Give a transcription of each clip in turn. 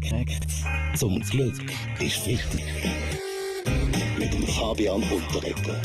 gekriegt. Zum Glück ist Freitag. Mit dem Fabian Unterreger.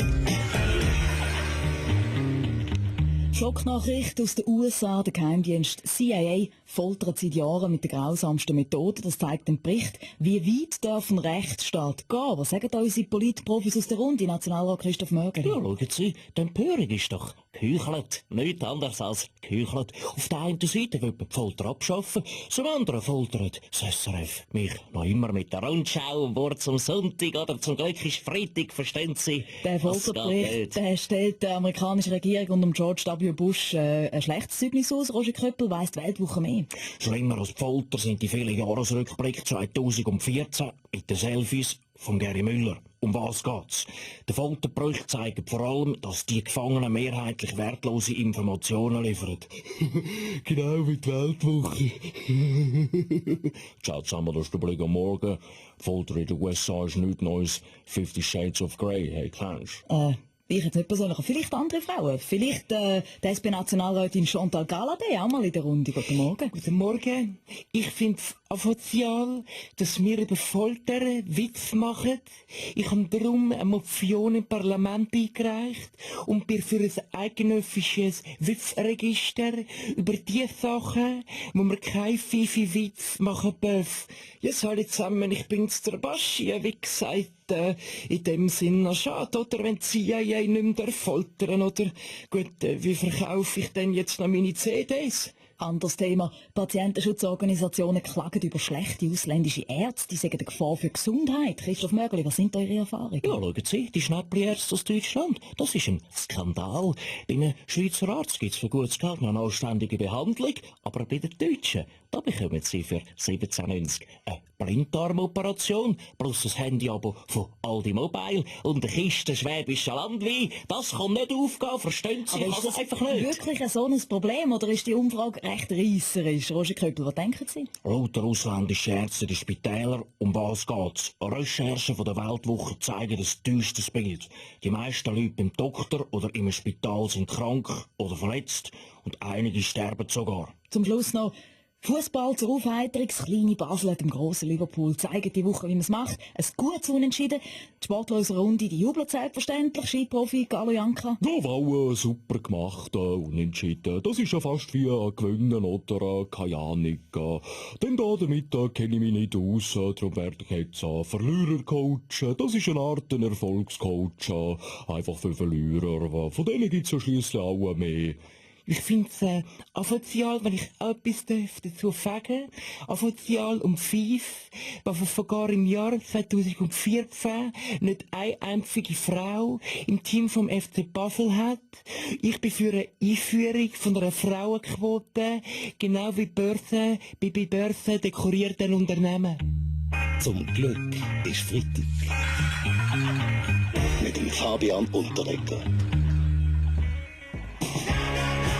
Schocknachricht aus den USA. Der Geheimdienst CIA foltert seit Jahren mit den grausamsten Methoden. Das zeigt ein Bericht. Wie weit darf ein Rechtsstaat gehen? Was sagen da unsere Politprofis aus der Runde? Nationalrat Christoph Mögeli. Ja, schauen Sie, die Empörung ist doch geheuchelt. Nichts anderes als geheuchelt. Auf der einen Seite will man die Folter abschaffen, zum anderen foltert das SRF mich noch immer mit der Rundschau am Wort zum Sonntag oder zum Glück ist Freitag, verstehen Sie? Der Folterbericht, der stellt der amerikanischen Regierung unter George W. Bush ein schlechtes Zeugnis aus. Roger Köppel weiss die Weltwoche mehr. Schlimmer als die Folter sind die vielen Jahresrückblicke 2014 mit den Selfies von Gary Müller. Um was geht's? Der Folterbericht zeigt vor allem, dass die Gefangenen mehrheitlich wertlose Informationen liefern. Genau wie die Weltwoche. Schaut zusammen, das ist der Blick am Morgen. Folter in den USA ist nichts Neues. 50 Shades of Grey, hey, kennst du? Ich jetzt nicht persönlich, vielleicht andere Frauen. Vielleicht die SP-Nationalrätin Chantal Galladay auch mal in der Runde. Guten Morgen. Guten Morgen. Ich finde es asozial, dass wir über Folter Witz machen. Ich habe darum eine Motion im Parlament eingereicht und bin für ein eidgenössisches Witzregister über die Sachen, wo wir keinen fifi Witz machen dürfen. Ja, sorry zusammen, ich bin's der Baschi, wie gesagt. In dem Sinne schade, oder wenn die CIA nicht mehr foltern, oder gut, wie verkaufe ich denn jetzt noch meine CDs? Anderes Thema. Patientenschutzorganisationen klagen über schlechte ausländische Ärzte. Die sagen eine Gefahr für die Gesundheit. Christoph Mögeli, was sind eure Erfahrungen? Ja, schauen Sie, die Schnäppli-Ärzte aus Deutschland, das ist ein Skandal. Bei einem Schweizer Arzt gibt's für gutes Geld noch eine anständige Behandlung, aber bei den Deutschen, da bekommen sie für 17,90 eine Blinddarmoperation plus ein Handyabo von Aldi Mobile und eine Kiste schwäbischer Landwein. Das kann nicht aufgehen, verstehen Sie? Aber ist das einfach nicht. Wirklich so ein Problem oder ist die Umfrage recht reisserisch? Roger Köppel, was denken Sie? Lauter ausländische Ärzte in den Spitälern, um was geht's? Recherchen von der Weltwoche zeigen ein düsteres Bild. Die meisten Leute beim Doktor oder im Spital sind krank oder verletzt und einige sterben sogar. Zum Schluss noch Fußball zur Aufheiterung. Das kleine Basel hat dem grossen Liverpool zeigen die Woche, wie man es macht. Ein gutes Unentschieden. Die sportlose Runde, die jubelt selbstverständlich. Skiprofi Galo Janka. Ja, wow, super gemacht, unentschieden. Das ist ja fast wie gewinnen oder keine Ahnung. Denn damit kenne ich mich nicht aus, darum werde ich jetzt Verlierer coachen. Das ist eine Art ein Erfolgscoach, einfach für Verlierer. Von denen gibt's ja schliesslich auch mehr. Ich find's asozial, wenn ich etwas dazu sagen darf. Asozial und fies, weil sogar im Jahr 2014 nicht eine einzige Frau im Team vom FC Basel hat. Ich bin für eine Einführung von einer Frauenquote, genau wie Börse, bei Börsen dekorierten Unternehmen. Zum Glück ist Freitag. Mit dem Fabian Unterreger.